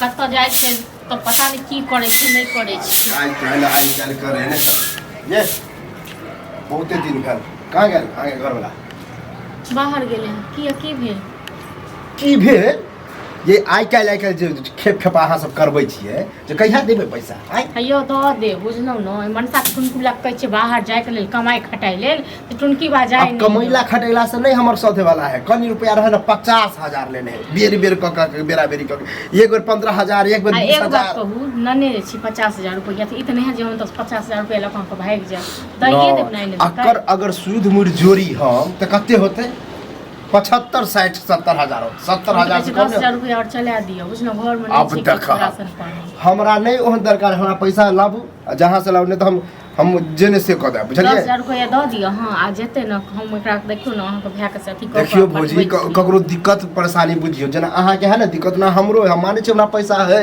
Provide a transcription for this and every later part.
कतऽ जाइ छै तऽ पता नहि की करै छै नहि करै छै। आइ काल्हि, आइ काल्हि करे ने ये बहुते दिन भेल। कहाँ गेल अहाँके घरवला? बाहर गेलै हँ। किया, की भेल? की भेल ये? आइ काल्हि, आइ काल्हि जे खेप खेपा अहाँ सब करबै छियै जे कहिया देबै पैसा आइ? हैयो दऽ दे, बुझलहुँ ने? मनसा टुनकी लग कहै छियै बाहर जाइके लेल, कमाइ खटाइ लेल, तऽ टुनकी बा जाइ आब नहि। कमैला खटेला से नहीं हमर सधे वाला है। कनी रुपया रहे ने, 50,000 लेने है, बेर बेर कऽ कऽ के, बेरा बेरी कऽ के, एक बेर 15,000, एक बेर आ बीस एगो बात हजार कहू, नने जे छी 50,000 रुपैआ, तऽ ई तऽ नहि है जे हम तऽ 50,000 रुपैआ लऽ कऽ अहाँके भागि जायब। दैए देब ने, आनि देब। अकर अगर सूद मुड़ जोड़ी हम तऽ कते होतै? 75, 60, 70 हजार होतै। 70,000 से कम दस नहि। हजार रुपैआ आओर चला दिअ, बुझलहुँ? घरमे आब नहि छै देखऽ। किछु राशन पानी। हमरा नहि ओहन दरकार। हमरा पैसा लाबू आ जहाँ से लाबू, नहि तऽ हम जे ने से कऽ देब। दस बुझलियै? हजार रुपैआ दऽ दिअ। हँ, आ जेतै ने, हम एकरा देखियौ ने, अहाँके भायके से अथी कऽ कऽ देखियौ भौजी, पठबै छी। ककरो दिक्कत परेशानी बुझियौ, जेना अहाँके है ने दिक्कत ना हमरो है। हम मानै छी हमरा पैसा है,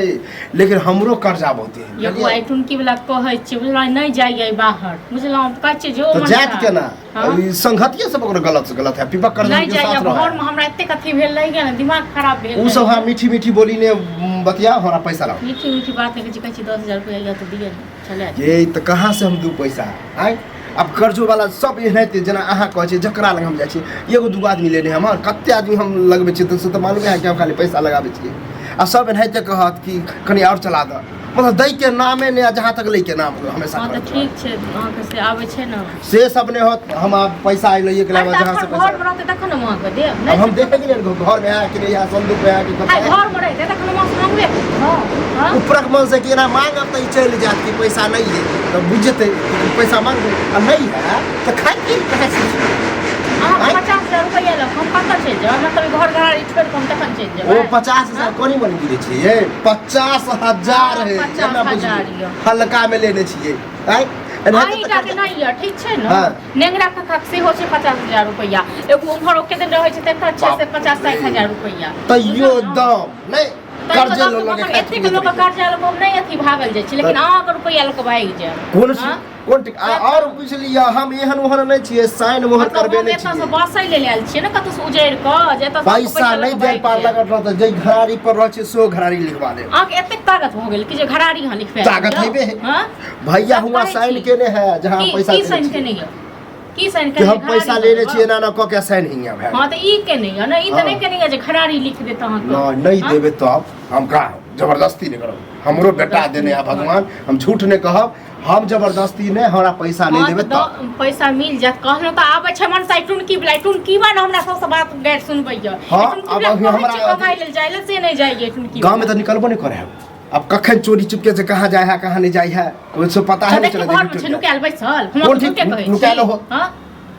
लेकिन हमरो कर्जा बहुते है। यौ बुझलियै? आइ टुनकी वला कहै छियै, बुझलहुँ? नहि जाइए बाहर, बुझलहुँ? कहै छियै जो तऽ मनसा। जायत केना? हाँ? ई संगतिये सब ओकरो गलत से गलत है, पिपक कर्जा नहि के जाइए साथ रहे। घरमे हमरा एतेक अथी भेल रहैए ने, दिमाग खराब भेल उ सब रहैए। हाँ, मीठी मीठी बोली ने बतिया, हमरा पैसा लाओ। मीठी मीठी बात नहि कहै छी, कहै छी 10,000 रुपैआ यऽ तऽ दिअ ने, चला दिअ। ये तऽ कहाँ से हम दू पैसा आँय? आब कर्जो वाला सब एनाहिते जेना अहाँ कहै छियै, जकरा लग हम जाइ छियै, एगो दूगो आदमी लेने हमर, कते आदमी हम लगबै छियै तऽ से तऽ मालूमे है कि हम खाली पैसा लगाबै छियै। आ सब एनाहिते कहत कि कनि आओर चला दऽ, मतलब दै के नामे नहि आ जहाँ तक लै के नाम हमेशा हँ तऽ करैत रहत। ठीक छै, अहाँके से आबै छै ने। से सब नहि होत। हम आब पैसा लइए के अरे लाबऽ तऽ जहाँ से एखन पैसा घरमे रहतै तखन ने हम अहाँके देब। अब नहि हम देखे गेलियै घर में है कि नहीं है, संदूक में है कि आइ कतऽ है। घरमे रहितै तखन हम अहाँसँ मांगबे हँ हँ ऊपरक मन से कि एना मांगब तऽ ई चलि जायत कि पैसा नहि है, तऽ बुझतै कि पैसा मांगबै आ नहि है तऽ खाइ की कहाँ से? अहाँ आँय? 50,000 रुपैआ लऽ कऽ हम कतऽ चलि जायब? मतलब घर घराड़ी छोड़ि कऽ हम तखन चलि ओ जेबै? 50,000 कोनी मनी गिरे छियै? 50,000 हँ, है। 50,000 एना बुझियौ यऽ। हल्का में लेने छियै आँय, एनाहिते अहीं तऽ टा के नहि यऽ, ठीक छै ने? हाँ। नेंगरा काका के सेहो छै 50,000 रुपैआ। एगो उम्हर ओके दिन रहै छै तेकर छै से बाप 50 60 रे। हजार रुपैआ। तैयो बुझलहुँ ने? दाम नहि। तैयो कर्जे दाम लऽ तऽ लऽ के मतलब खाइत एतेक पीबैत लोक रहै छै। कर्जा लऽ कऽ नहि अथी भागल जाइ छै, लेकिन तऽ- अहाँके रुपैआ लऽ कऽ भागि जायब। कोन हाँ? कोन ठीक आ और पूछ लिअ, हम एहन ओहन नहि छियै, साइन मोहर मतलब करबे हम नहि एतऽ से छियै। बसै लेल आयल छियै ने कतौ से उजैड़ कऽ जे एतऽ से पैसा लऽ नहि कऽ देल भागि पार जायब। लगत रहत जे घरारी पर रहै छै सेहो घरारी लिखवा देब। अहाँके एतेक ताकत भऽ गेल कि जे घरारी अहाँ लिखबा ताकत दियौ? हेबे है। हाँ? भैया तब हुआ कहै साइन छी। केने है जहाँ की पैसा की देने साइन छियै। केने यऽ? की साइन कि केने? हम पैसा घरारी लेने पर? छियै, एना एना कऽ के साइन हियाँ भए। हाँ तऽ ई केने यऽ ने? ई तऽ हाँ। नहि केने यऽ जे घरारी लिख देत अहाँके। नहि नहि। हाँ? देबै तब हम का जबरदस्ती नहि करब। हमरो बेटा देने है भगवान, हम झूठ नहि कहब। हम जबरदस्ती नहि, हमरा पैसा नहि हाँ, देबै तऽ तब पैसा मिल जायत। कहलहुँ तऽ आबै छै मनसा टुनकी वला, टुनकी बा ने हमरा सबसँ बात गारि सुनबैया। हाँ, टुनकी आब वला अभी कहै हमरा छै कमाइ लेल जाइ लेल, से नहि जाइए टुनकी। गाँव में तऽ निकलबो नहि करे है। अब कखन चोरी चुपके से कहाँ जाए है, कहाँ नहीं जाए है, कोई पता है नहीं देखियौ चले। घरमे छै नुकायल बैसल हम। कोन ठीक झूठे कहै छी? नुकायल हो? हाँ,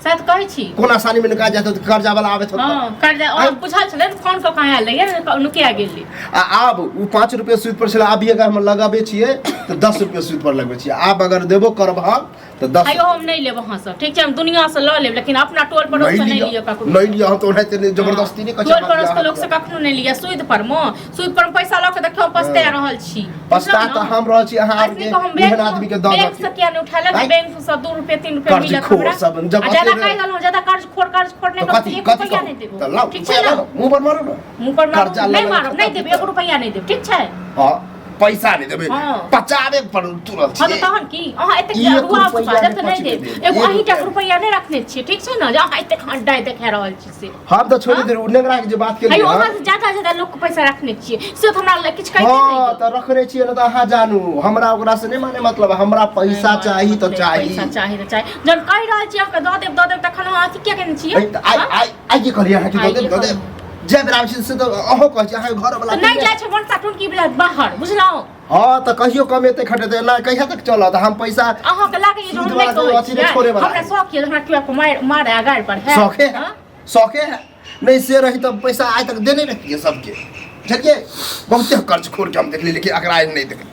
शायद कहै छी। कोन आसानी में नुका जाए तो कर्जा वाला आवे तो। हाँ, कर्जा और बुझल छलै ने, फोन कऽ कहाँ आयल रहियै ने, नुकिया गेलै। आ आब ओ 5 रुपये सूद पर छलै, अभी अगर हम लगाबै छियै तऽ 10 रुपये सूद पर लगबै छियै। आब अगर देबो करब हम तऽ 10। आइयो हम नहि लेब अहाँसँ, ठीक छै? हम दुनियासँ लऽ लेब, लेकिन अपना टोल पड़ोससँ नहीं नहि लिअ लिअ ककरो। नहीं लिअ, हम तऽ ओनाहिते नहि जबरदस्ती नहि कहै टोल पड़ोस के लोक छियै। से कखनो नहि लिअ। सूद पर मे, सूद पर मे पैसा लऽ के देखियौ हम पछता रहल छी। पछता बुझलहुँ तऽ ने? हम रहल छी अहाँ अखनी आरके को हम एहन बैंक आदमी के दऽ बैंक दऽ से किया नहि उठा लेब? आँय? बैंक से 2 रुपए 3 रुपए मिलत कर्जखोर हमरा। सब जब आ ज्यादा अतेक- कहि देलहुँ, ज्यादा कर्ज खोर कर्ज खोर नहि तऽ करू, कथी एक कथी रुपैआ कहू नहि देबो। तऽ लाउ ठीक छै रुपैआ ने? लाउ, मुँह पर मारू ने। मुँह पर मारू कर्जा नहि लऽ लऽ मारब, नहि कऽ देब, एक रुपैआ नहि देब, ठीक छै? हँ, पैसा नहि देबै। हाँ। पचाबे पर तुरल हाँ तऽ छियै। तहन की अहाँ एतेक एक रुआ रुपैआ बाजब तऽ नहि नहि देब। पचबे देब। एगो एक अहीं टा रुपैआ। रुपैआ नहि रखने छियै, ठीक छै ने, जे अहाँ एतेक हड्डाइ देखा रहल छी से। हम तऽ छोड़ि हाँ? देलहुँ नेंगरा के जे बात केलियै। अयो हँ। अहाँ से ज्यादा ज्यादा लोक के पैसा रखने छियै, से तऽ हमरा लग किछु कहिते नहि हँ यऽ। तऽ रखने छियै ने तऽ अहाँ जानू, हमरा ओकरा से नहि माने मतलब, हमरा पैसा नहि, चाही तऽ मतलब चाही। पैसा चाही तऽ चाही। जहन कहि रहल छी अहाँके दऽ देब, दऽ देब, तखन अहाँ अथी किया केने छियै? नहीं तऽ आइ हाँ? आइ आइ की कहलियै अहाँके दऽ आइए देब, दऽ देब जे बेर आबै छी से तऽ अहूँ कहै छी अहाँके घरवला। तऽ नहि जाइ छै मनसा टुनकी वला बाहर, बुझलहुँ? हँ तऽ कहियो कमेतै खटेतै ना, कहिया तक चलत? हम पैसा अहाँके लागैए जे हम सूद नहि वाला कहै अथी नहि छोड़े छियै? वाला हमरा है। शौक यऽ जे हमरा केओ मारि मारे आ गारि पर है। शौखे है। हाँ? शौखे है नहीं से रही तऽ पैसा आइ तक देने रहतियै सबके, बुझलियै? बहुते कर्ज खोर के हम देखली, लेकिन एकरा आइ नहि देखली।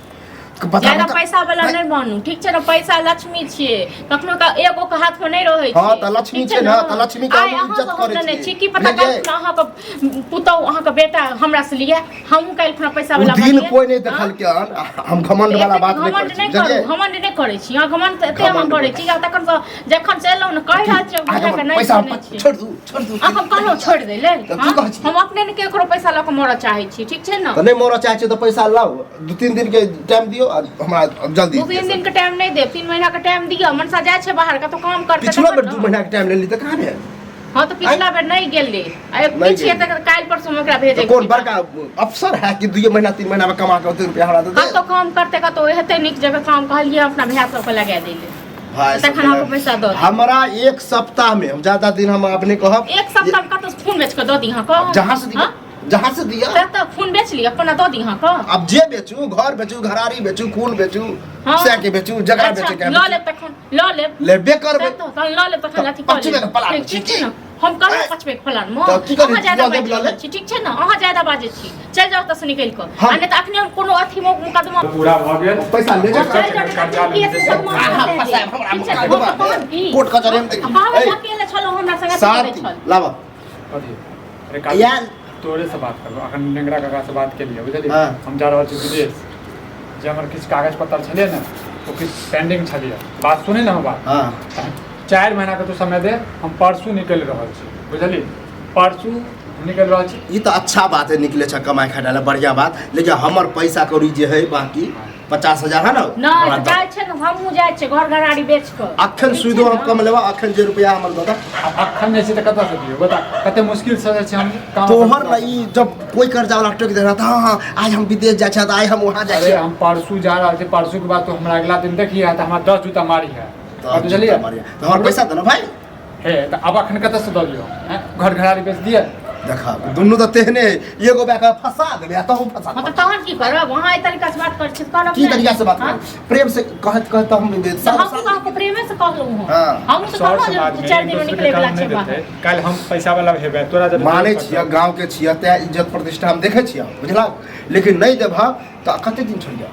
बता ज्यादा बता। पैसा वाला नहि बनू, ठीक छै ने? पैसा लक्ष्मी छियै, कखनो का एगो के हाथ में नहि रहै छै। हाँ, तऽ लक्ष्मी ठीक छै ने, तऽ लक्ष्मी के आइ हम अहाँ इज्जत से हम करै लेने छियै। छी, की पता बुझलियै? काल्हि खुना अहाँके पुतहु, अहाँके बेटा हमरा से लिअ, हमहूँ काल्हि खुना पैसा ओ वाला दिन बनियै। कोई नहीं हाँ? देखलकै हन। हम घमंड वाला एतेक बात नहीं घमंड करै नहि छी, करू, बुझलियै? घमंड नहि करै छी अहाँ, घमंड तऽ एते हम घमंड करै छी। आ तखन से जखन से एलहुँ ने, कहि रहल छी अहाँके बुझा कऽ नहि पैसा हम सुनै छी। छोड़ दू, छोड़ दू। अहाँ हम कहलहुँ छोड़ि दै लेल? तऽ की हाँ? कहै छी? हम अपने ने केकरो पैसा लऽ कऽ मरऽ चाहै छी, ठीक छै ने? तऽ नहि मरऽ चाहै छी तऽ पैसा लाउ, 2-3 दिन के टाइम दियौ आ हमरा जल्दी। 2-3 दिन के टाइम नहि देब, 3 महीना के टाइम दिअ। मनसा जाइ छै बाहर कतौ काम करतै पिछलो तखन बेर ने। 2 महीना के टाइम लेली तऽ कहाँ भेल? हाँ, तऽ पिछला बेर नहि गेलै। आ एक नहि पीछे गेलै। तक काल्हि परसू हम ओकरा भेजै तऽ कोन छी। बड़का अफसर है कि 2 महीना 3 महीना में कमा के ओते रुपया हमरा दे दे? कतौ काम करतै, कतौ हेतै नीक जगह काम, कहलियै अपना भाय सबके लगा दै ले। भाय तखन सब अहाँके पैसा दऽ देब। हमरा 1 सप्ताह में, हम ज्यादा दिन हम अपने कहब। 1 सप्ताह में कतौ से खून बेच कऽ दऽ दी अहाँके? जहाँ से दिया, हाँ? जहाँ से दिया। तऽ खून बेच लिअ, अपना दऽ दी अहाँके। अब जे बेचू, घर बेचू, घरारी बेचू, खून बेचू, हाँ। सै के बेचू, जकरा अच्छा, बेचे के लऽ लेब तखन, लऽ लेब। लेबे करबै। तऽ तहन लऽ लेब तखन तऽ अथी कऽ पाँचवे लेब। के प्लान ठीक छी ठीक छै की? ने? हम कहलहुँ आँय? पाँचवे के प्लान मे। तऽ की करी? अहाँ ज्यादा लऽ लेब, बाजि लऽ रहल लेब। छी, ठीक छै ने? अहाँ ज्यादा बाजै छी। चलि जाउ ओतऽ से निकलि कऽ। हम- आ नहि तऽ अखने हम कोनो अथी मे मुकदमा पूरा भऽ गेल। पैसा ले जा। चलि जाउ, नहि तऽ केस मुकदमा अहाँ कऽ देब। फसायब हमरा, ठीक छै, मुकदमा। हम तऽ कहब की? कोर्ट कचहरी हम देखी। कहबै ऐ, अकेले छलहुँ, हमरा संगे अथी सात करै छल। लाबऽ। कथी? अरे काकी, यार। तोरे से बात करबो अखन, नेंगरा काका से बात केलियै, बुझलियै? हाँ। हम जा रहल छी विदेश, जे हमर किछु कागज पत्तर छलै ने, ओ किछु पेंडिंग छलैए। बात सुनै ने हमर बात। हाँ। 4 महीना के तू समय दे, हम परसू निकलि रहल छी, बुझली? परसू हम निकलि रहल छी। ई तऽ अच्छा बात है, निकले छ कमाए खाए ला, बढ़िया बात, लेकिन हमर पैसा कौड़ी जे है बाकी 50,000 है ना, नहि हमरा तऽ दऽ। जाइ छै ने, हमहूँ जाइ छियै घर घराड़ी बेच कऽ। अखन ठीक छै सुइदो हम ने? कम लेबा, अखन जे रुपया हमर दऽ दऽ। आब अखन नहि छै तऽ कतऽसँ दियौ, बता? कते मुश्किलसँ जे छै हम काम तोहर ने ई जब कोई कर्जा वाला टोकि दे रहा था, हाँ हाँ आज हम विदेश जाइ छै तऽ आइ हम वहाँ जाइ अरे छै। हम परसू जा रहल छी, परसू के बाद तू हमरा अगला दिन देखिए तऽ हमरा 10 जूता मारी है। तऽ बुझलियै? तऽ हमर पैसा दे ने भाई। हे, तऽ आब अखन कतऽसँ दऽ दियौ? आँय? घर घराड़ी बेच दिअ? देखा, दुनू तऽ तेहने है, एगो बैक फंसा देबै आ तहू फंसा हाँ देबै। तऽ तहन की करब? अहाँ एहि तरीका से बात करै छी तऽ करब की नहि? तरीका से बात हाँ? करू? प्रेम से कहत कहत तऽ हम तऽ हमहूँ तऽ अहाँके प्रेमे से कहलहुँ हँ। हाँ। हमहूँ तऽ सर कहलहुँ समाज जे में 4 एक दिन में दोसर के निकलै वला काम छै नहि बाहर। देतै। काल्हि हम पैसा वाला हेबै तोरा जब मानै छियै, गाँव के छियै, तैं इज्जत प्रतिष्ठा हम देखै छियै, बुझलक? लेकिन नहि देबह तऽ कते दिन छोड़ियौ?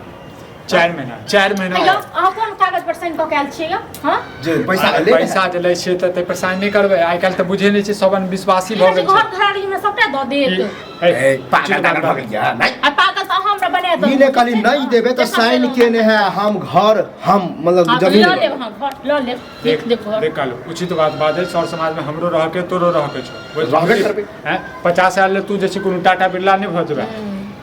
4 महीना, 4 महीना। यौ, अहाँ कोन कागज पर साइन कऽ के आयल छियै यौ? हाँ? जे पैसा अरे ले पैसा जे लै छियै तऽ ताहि पर साइन नहि करबै। आइ काल्हि तऽ बुझै नहि छियै, सब अनविश्वासी भऽ गेल घर छै। घराड़ी हमरा सबटा दऽ देत। हे, ए, पागल चुप तागल भऽ गेलियै नहि? आ पागल तऽ अहाँ हमरा बना दो। ई नहि कहली नहि देबै तऽ साइन केने है हम घर, हम मतलब हाँ, जमीन लऽ लेब, हाँ, घर लऽ लेब। देख देख देख देख कालू, उचित बात बाजै। सर समाज में हमरो रहके तोरो रहके छौ, बुझ- रहबे करबै। हैं, 50,000 ले तू जे छै कोनो टाटा बिरला नहि भऽ जेबै।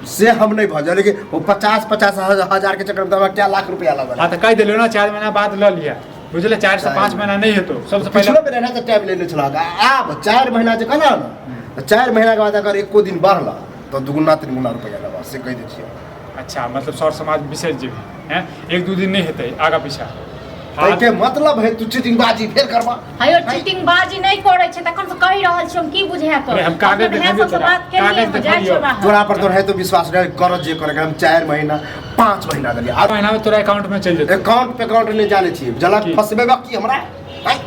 से हम नहि भऽ जाय, लेकिन ओ 50-50 हजार के चक्कर में तऽ हमरा 2 लाख रुपया लागल। हाँ, तऽ कहि देलियौ ने, 4 महीना बाद लऽ लिअ, बुझले? 4 से 5 महीना नहि हेतौ। सबसँ पिछलो पहिले बेर एना तऽ टाइम लेने छलह। आब 4 महीना जे कहलहुँ ने, तऽ 4 महीना के बाद अगर एको दिन बढ़ल तऽ दुगुना तीन गुना रुपया लेबह, से कहि दै छियै। अच्छा, मतलब सर समाज बिसरि जेबही? हैं, 1-2 दिन नहि हेतै आगा पीछा? ताहिके मतलब है तू चीटिंगबाजी फेर करबा? हयो, चीटिंगबाजी नहि करै छै, तखन से कहि रहल छी हम, की बुझाय कऽ? अरे, हम कागज अपना भाय देखबियौ सबसँ तोरा, बात केलियै, कागज हम जाइ छियै देखबियौ। बाहर। तोरा पर तो है तो विश्वास नहीं कर, जे करे हम 4 महीना 5 महीना देलियै। आब महीना में तोरा अकाउंट में चलि जेतौ। अकाउंट पे अकाउंट नहि जानै छियै, जलक की? फंसबेबा की हमरा? आँय?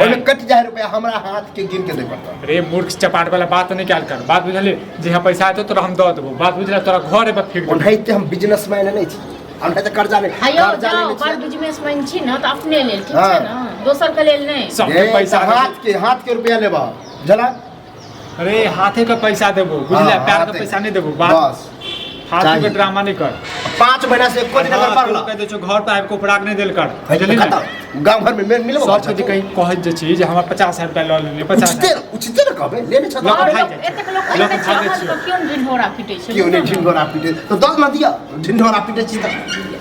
ओहिमे कटि जाइ रुपया, हमरा हाथ के गिन के दे पड़ता। रे मूर्ख, चपाट वाला बात नहीं कयल कर। बात बुझली? जे यहाँ पैसा एतौ तोरा हम दऽ देबो, बात बुझल? तोरा घर पर फेंक देबो। ओनाहिते हम बिजनेसमैन नहि छी, ओनाहिते कर्जा नहि हयो कर्जा जाओ, लेने बड़ छियै। बिजनेसमैन छी ने तऽ अपने लेल ठीक छै हाँ। ने, दोसर के लेल नहि। सबके ए, पैसा तऽ देबो। हाथ के रुपया लेबह, बुझला? अरे हाथे के पैसा देबो, बुझले? हाँ, पैर के हाथे। पैसा नहीं देबो, बात बस हाथ चाही। के ड्रामा नहीं कर। 5 महीना से एको दिन अगर हाँ, पड़ल तू कहि दै छौ घर पर आबि कऽ उपराग नहि देल कर, बुझली ने? कतऽ गाँव घर में मिलबो सबके जे कहीं कहैत जे छी जे हमरा 50,000 रुपया लऽ लेलियै, 50,000। उचिते उचिते ने कहबै, लेने छह लऽ कऽ और भागि लोक जाइ छै। एतेक लोक लऽ कऽ कहै छै भागै अहाँ छियौ। सब क्यों ढिंढोरा पीटै छै? केओ नहि बुझलहुँ ने? ढिंढोरा पीटे तऽ दऽ ने दिअ, ढिंढोरा पीटे छी तऽ।